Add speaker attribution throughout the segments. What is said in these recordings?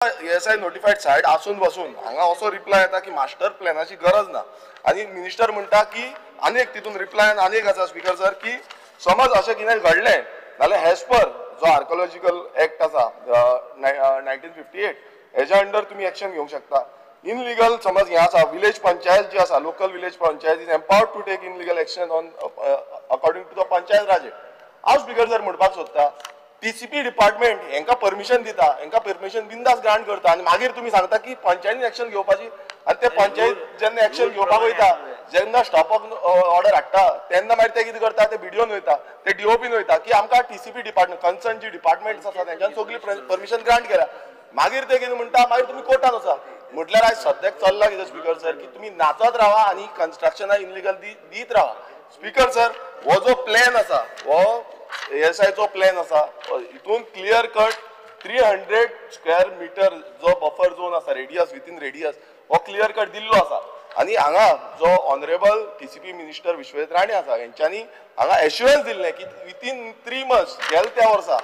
Speaker 1: ASI notified site आसून बसून हांगा असो रिप्लाय येता की मास्टर प्लॅनाची गरज ना. आनी मिनिस्टर म्हणटा की आनी एक तितून रिप्लाय आनी एक आसा स्पीकर सर की समज अशें कितें घडलें जाल्यार एज पर जो आर्कोलॉजिकल एक्ट आसा 1958 हेज्या अंडर तुमी एक्शन घेवंक शकता. इनलिगल समज हें आसा विलेज पंचायत जी आसा local village panchayat is empowered to take illegal action on according to the Panchayat Raj Act. हांव स्पीकर सर म्हणपाक सोदता टीसीपी डिपार्टमेंट हेंका परमिशन दिता, हेंका परमिशन बिंदास ग्रांट करता आनी मागीर तुमी सांगता की पंचायतीन एक्शन घेवपाची. आनी ते पंचायत जेन्ना एक्शन घेवपाक वयता जेन्ना स्टॉप ऑर्डर हाडटा तेन्ना मागीर ते कितें करता, ते बीडीओन वयता, ते डीओपीन वयता की आमकां टीसीपी डिपार्टमेंट कन्सर्न जी डिपार्टमेंट्स आसा तेंच्यान सगळी परमिशन ग्रांट केल्या. मागीर ते कितें म्हणटा, मागीर तुमी कोर्टान वचा. म्हटल्यार आयज सद्याक चल्ला कितें स्पीकर सर की तुमी नाचत रावा आनी कन्स्ट्रक्शना इनलिगल दीत रावा. स्पीकर सर हो जो प्लॅन आसा हो एएसआयचो प्लॅन आसा हितून क्लियर कट 300 स्क्वेअर मिटर जो बफर झोन आसा रेडियस विथीन रेडियस हो क्लियर कट दिल्लो आसा. आनी हांगा जो honourable TCP minister Vishwajit Rane आसा हेंच्यांनी हांगा एश्युरन्स दिल्लें की विथीन 3 मंथ्स गेले त्या वर्सा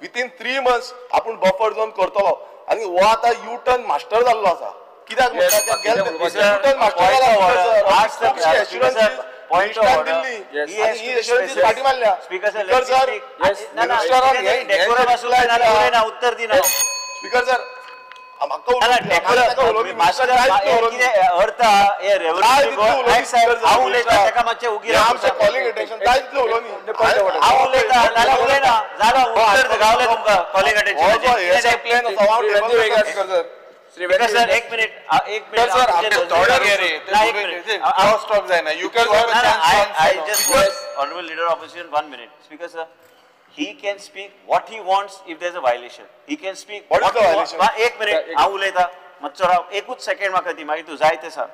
Speaker 1: विथीन 3 मंथ्स आपूण बफर झोन करतलो. आनी हो आतां यू टर्न मास्टर जाल्लो आसा. कित्याक म्हणटा यू टर्न मास्टर जाला.
Speaker 2: Point of order.
Speaker 1: फाटी मारल्या
Speaker 2: स्पीकर सर. उत्तर दिना
Speaker 1: स्पीकर सर.
Speaker 2: स्पीकर सर एक मिनिट, एक minute
Speaker 3: sir. Stop जायना. You can
Speaker 2: I just want honourable leader opposition 1 minute. Speaker sir, he can speak what he wants if there is a violation. He can speak
Speaker 1: what is the violation.
Speaker 2: एक minute हांव उलयता मातसो राव, एकूच second म्हाका दी, मागीर तूं जाय तें सांग.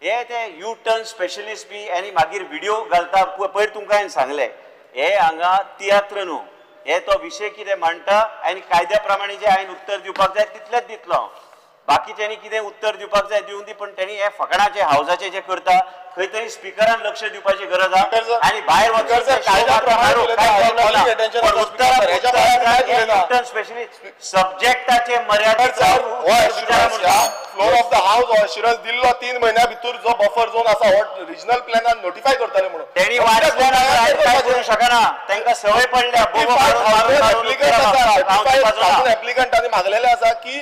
Speaker 2: हे ते यू टर्न स्पेशलिस्ट बी आनी मागीर व्हिडिओ घालता. पयर तुमकां हांवें सांगलें हे हांगा तियात्र न्हू, हे तो विशय कितें मांडटा आनी कायद्या प्रमाणे जे हांवें उत्तर दिवपाक जाय तितलेंच दितलो हांव. बाकीच्यांनी कितें उत्तर दिवपाक जाय दिवन दी, पण तेणी हे फकाणाचे हावजाचे जे करता खंय तरी स्पीकरान लक्ष दिवपाची गरज आसा. आनी भायर वचून स्पेशलिस्ट सब्जेक्टाचे मर्यादीत
Speaker 1: floor of the house assurance दिल्लो 3 म्हयन्या भितर जो बफर झोन आसा हो रिजनल प्लॅनान नोटिफाय करतले म्हणून.
Speaker 2: तेणी वाचलें ना काय करूंक शकना, तांकां संवय पडल्या.
Speaker 1: एप्लिकंटांनी मागलेले आसा की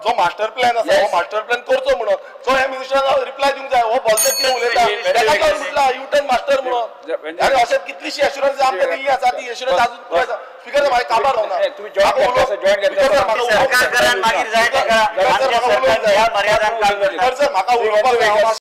Speaker 1: जो मास्टर प्लॅन आसा हो मास्टर प्लॅन करचो म्हणून. सो हे मिनिस्टरान रिप्लाय दिवंक जाय. हो बोलते कितें उलयता ताका म्हटला यू टर्न मास्टर म्हणून. आनी अशें कितलीशी एश्युरन्स आमकां दिल्ली आसा ती एश्युरन्स अजून स्पीकर म्हाका काबार जावना.
Speaker 2: सरकार मागीर जाय
Speaker 1: म्हाका उलोवपाक जाय.